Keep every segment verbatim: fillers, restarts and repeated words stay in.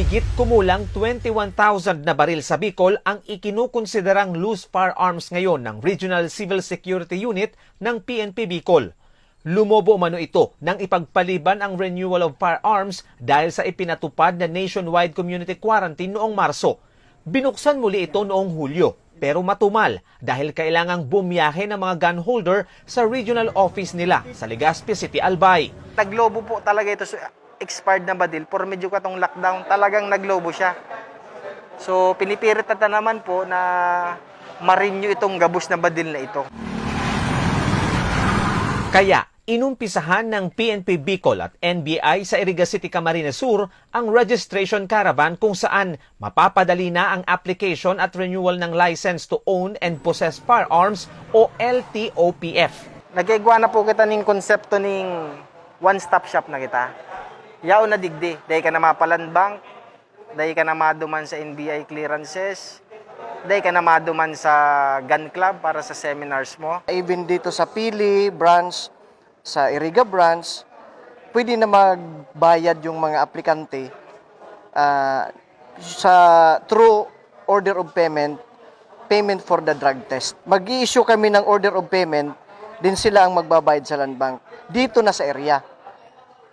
Higit kumulang twenty-one thousand na baril sa Bicol ang ikinukonsiderang loose firearms ngayon ng Regional Civil Security Unit ng P N P Bicol. Lumobo umano ito nang ipagpaliban ang renewal of firearms dahil sa ipinatupad na nationwide community quarantine noong Marso. Binuksan muli ito noong Hulyo, pero matumal dahil kailangang bumiyahe ng mga gun holder sa regional office nila sa Legazpi City, Albay. Naglobo po talaga ito sa expired na badil, por medyo katong lockdown, talagang naglobo siya. So, pinipirit na naman po na ma-renew itong gabos na badil na ito. Kaya, inumpisahan ng P N P Bicol at N B I sa Iriga City, Camarines Sur ang registration caravan kung saan mapapadali na ang application at renewal ng License to Own and Possess Firearms o L T O P F. Nagkaigwa na po kita ning konsepto ning one-stop shop na kita. Yaon na digdi, dai ka na mapaland bank, dai ka na maduman sa N B I clearances, dai ka na maduman sa gun club para sa seminars mo. Even dito sa Pili branch, sa Iriga branch, pwede na magbayad yung mga aplikante, ah, sa through order of payment, payment for the drug test. Mag-i-issue kami ng order of payment, din sila ang magbabayad sa land bank. Dito na sa area.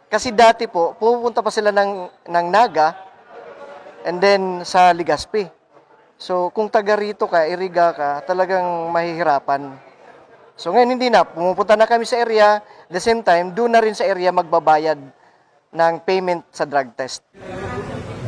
Kasi dati po, pumupunta pa sila ng, ng Naga and then sa Legazpi. So, kung taga rito ka, Iriga ka, talagang mahihirapan. So, ngayon hindi na. Pumupunta na kami sa area. The same time, doon na rin sa area magbabayad ng payment sa drug test.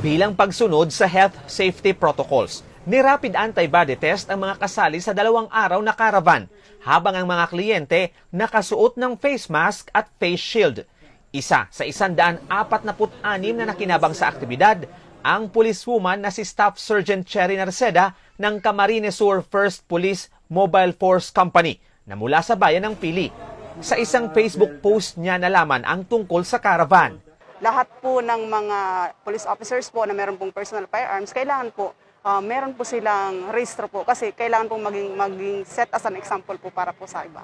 Bilang pagsunod sa health safety protocols, ni-rapid antibody test ang mga kasali sa dalawang araw na caravan, habang ang mga kliyente nakasuot ng face mask at face shield. Isa sa isang daan apat na put anim na nakinabang sa aktibidad, ang policewoman na si Staff Sergeant Cherry Narceda ng Camarines Sur First Police Mobile Force Company na mula sa bayan ng Pili. Sa isang Facebook post niya nalaman ang tungkol sa caravan. Lahat po ng mga police officers po na meron pong personal firearms, kailangan po, ah, meron po silang rehistro po kasi kailangan pong maging, maging set as an example po para po sa iba.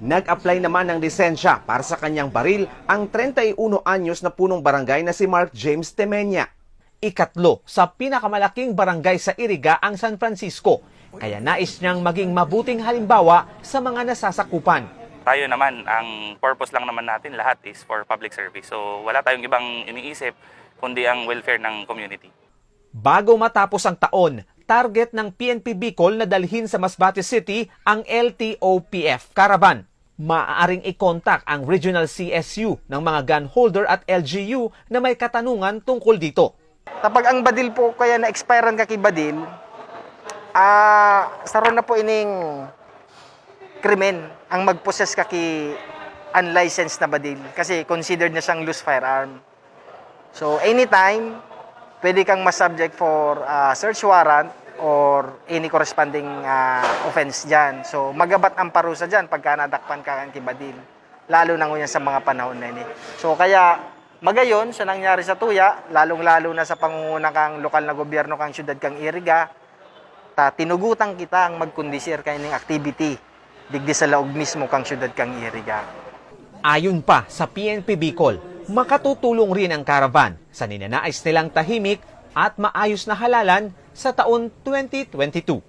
Nag-apply naman ng lisensya para sa kanyang baril ang treinta y uno anyos na punong barangay na si Mark James Temenia. Ikatlo sa pinakamalaking barangay sa Iriga ang San Francisco, kaya nais niyang maging mabuting halimbawa sa mga nasasakupan. Tayo naman, ang purpose lang naman natin lahat is for public service. So, wala tayong ibang iniisip kundi ang welfare ng community. Bago matapos ang taon, target ng P N P Bicol na dalhin sa Masbate City ang L T O P F caravan. Maaaring i-contact ang Regional C S U ng mga gun holder at L G U na may katanungan tungkol dito. Kapag ang badil po kaya na-expirean ka ki badil, ah, saro na po ining krimen ang mag-possess ka ki unlicensed na badil kasi considered na siyang loose firearm. So, anytime, pwede kang ma-subject for, ah, search warrant or any corresponding, ah, offense dyan. So, magabat ang parusa dyan pagka nadakpan ka kan ki badil, lalo na ngunyan sa mga panahon na ini. So, kaya magayon sa nangyari sa tuya, lalong-lalo na sa pangunguna kang lokal na gobyerno kang siyudad kang Iriga, ta tinugutan kita ang magkondisir kaining activity digdi sa laog mismo kang siyudad kang Iriga. Ayon pa sa P N P Bicol, makatutulong rin ang caravan sa ninanais nilang tahimik at maayos na halalan sa taon twenty twenty-two.